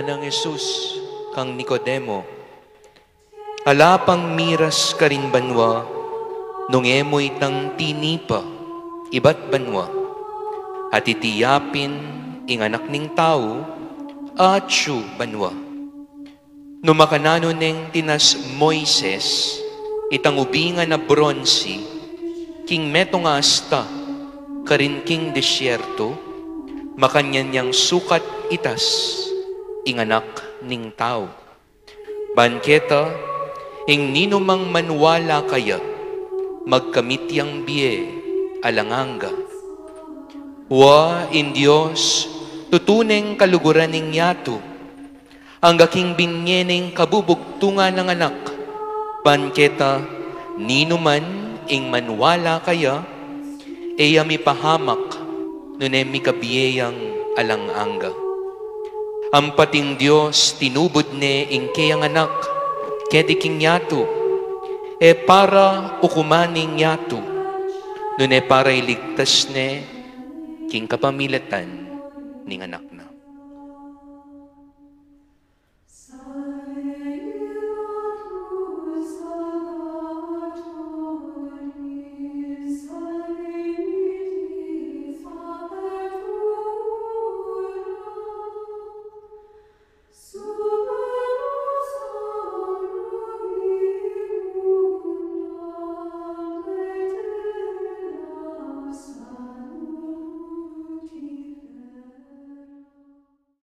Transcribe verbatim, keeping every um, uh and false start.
Nang Jesus kang Nicodemo, ala pang miras karin banua, nung e mu itang tinipa ibat banua, at iti ya pin ing Anak ning Tau atsu banua. Nu makananu neng tinas Moises itang ubingan a bronsi king metung a asta karin king desierto, makanyan yang sukat itas ing Anak ning Tau. Ban keta, ing ninumang maniwala kaya, magkamit yang bie alang angga. Wa ing Dios tutu neng kaluguran ning yatu, angga king binie ne ing kabubugtungan nang Anak, ban keta ninuman ing maniwala kaya, e ya mipahamak, nune mikabie yang alang angga. Ampat ing Dios tinubud ne ing keyang Anak keti king yatu, e para ukuman ing yatu, nune para iligtas ne king kapamilatan ning Anak.